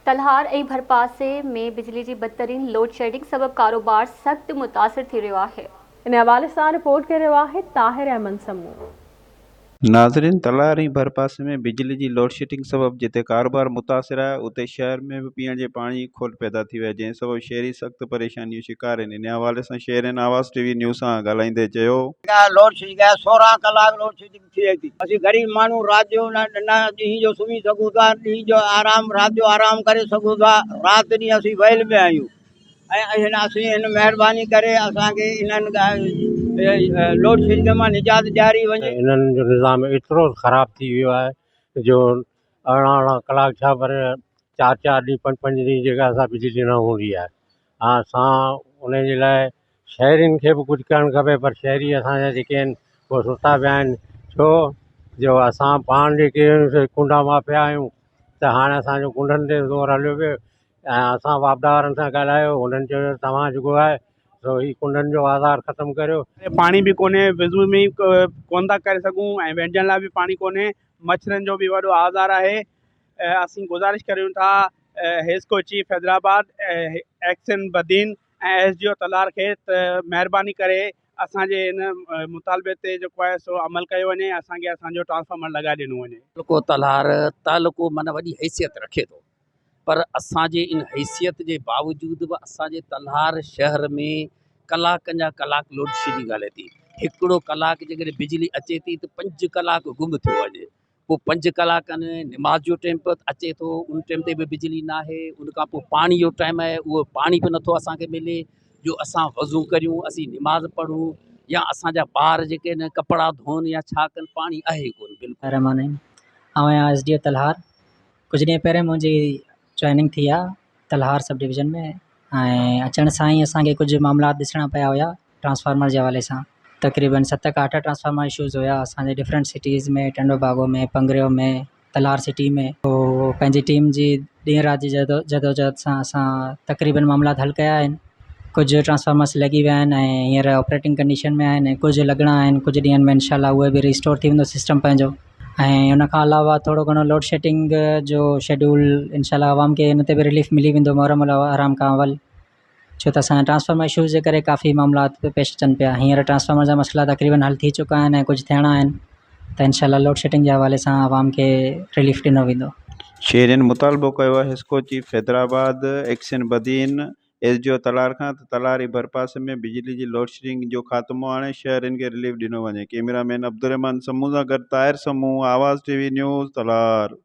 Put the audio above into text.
تلهار ۽ ڀرپاسي ۾ بجلي جي بدترين لوڊشيڊنگ سبب ڪاروبار سخت متاثر ٿي رهيو آهي. ان حوالي سان رپورٽ ڪري رهيو آهي طاهر احمد سمون. ناظرين تلهار ۽ ڀرپاسي ۾ بجلي جي لوڊشيڊنگ سبب جتي ڪاروبار متاثر آهي اتي شهر ۾ به پيئڻ جي پاڻي جي کوٽ پيدا ٿي وئي آهي جنهن سبب شهري سخت پريشاني جو شڪار آهن ان حوالي سان شهرين آواز ٽي وي نيوز سان ڳالهائيندي چيو. لوڊشيڊنگ آهي 16 ڪلاڪ لوڊشيڊنگ ٿئي ٿي. اسين غريب ماڻهو رات جو نه ڏينهن جو سمهي سگهون ٿا، ڏينهن جو آرام رات جو آرام ڪري سگهون ٿا، رات ڏينهن اسين ويل ۾ آهيون ۽ اسين هن مهرباني ڪري اسان کي انهن لوڊ شيڊنگ مان نجات ڏياري وڃي. انهن جو نظام ايترو خراب ٿي ويو آهي جو ارڙهن ارڙهن ڪلاڪ ڇا پر چار چار ڏينهن پنج پنج ڏينهن جيڪا اسان بجلي نه هوندي آهي اسان ان جي لاء شهرين کي به ڪجهه ڪرڻ کپي پر شهري اسان جا جيڪي آهن اهي ستا پيا آهن ڇو جو اسان پاڻ جيڪي آهيون سي ڪنڊا مافيا آهيون ته هاڻي اسانجو ڪنڊن تي زور هليو پيو ۽ اسان واپڊا وارن سان ڳالهايو هنن چيو توهان جيڪو آهي سو هي ڪنڊن جو آزار ختم ڪريو. پاڻي به ڪونهي وضو به ڪونه ٿا ڪري سگهون ۽ وهنجڻ لاء به پاڻي ڪونهي مڇرن جو به وڏو آزار آهي اسين گذارش ڪريون ٿا HESCO chief Hyderabad XEN Badin ۽ S D O Talhar کي ته مهرباني ڪري اسان جي ان مطالبي تي جيڪو آهي سو عمل ڪيو وڃي ۽ اسان کي اسان جو ٽرانسفارمر لڳائي ڏنو وڃي. تعلقو تلهار تعلقو معنيٰ وڏي حيثيت رکي ٿو پر اسان جي ان حيثيت جي باوجود به اسان جي تلهار شهر ۾ ڪلاڪن جا ڪلاڪ لوڊ شيڊنگ هلي ٿي هڪڙو ڪلاڪ جيڪڏهن بجلي اچي ٿي ته پنج ڪلاڪ گم ٿيو وڃي پوء پنج ڪلاڪن نماز جو ٽيم به اچي ٿو ان ٽيم تي به بجلي ناهي ان کان پوء پاڻي جو ٽائيم آهي اهو پاڻي به نٿو اسانکي ملي جو اسان وضو ڪريون اسين نماز پڙهون يا اسانجا ٻار جيڪي آهن ڪپڙا ڌوئن يا ڇا ڪن پاڻي آهي ئي ڪونه بلڪل. رحمان آهيان آئون آهيان ايس ڊي او تلهار ڪجهه ڏينهن پهرين منهنجي جوائننگ ٿي آهي تلهار سب ڊويزن ۾ ۽ اچڻ سان ئي اسانکي ڪجهه معاملات ڏسڻا پيا هيا ٽرانسفارمر جي حوالي سان تقريبن ست کان اٺ ٽرانسفارمر اشوز هيا اسان جي different cities ۾ Tando Bago ۾ Pangrio ۾ Talhar city ۾ پوء پنهنجي ٽيم جي ڏينهن رات جي جدوجهد سان اسان تقريبن معاملات حل ڪيا آهن ڪجهه ٽرانسفارمرس لڳي ويا آهن ۽ هينئر آپريٽنگ ڪنڊيشن ۾ آهن ۽ ڪجهه لڳڻا آهن ڪجهه ڏينهن ۾ انشاء الله اهي به ريسٽور ٿي ويندو سسٽم پنهنجو ۽ ان کان علاوه ٿورو گهڻو لوڊ شيڊنگ جو شيڊول انشاء الله عوام کي ان تي به رليف ملي ويندو محرم الحرام کان اول ڇو ته اسان جا ٽرانسفارمر اشوز جي ڪري ڪافي معاملات پيش اچن پيا هينئر ٽرانسفارمر جا مسئلا تقريبن حل ٿي چڪا آهن ۽ ڪجهه ٿيڻا آهن ته انشاء الله لوڊ شيڊنگ جي حوالي سان عوام کي رليف ڏنو ويندو. شهرين مطالبو ڪيو آهي HESCO chief Hyderabad, XEN Badin, S D O Talhar کان ته تلهار ۽ ڀرپاسي ۾ بجلي جي لوڊشيڊنگ جو خاتمو آڻي شهرين کي رليف ڏنو وڃي ڪئميرا مين عبدالرحمان سمون سان گڏ Tahir Samoon, Awaz T V news, Talhar.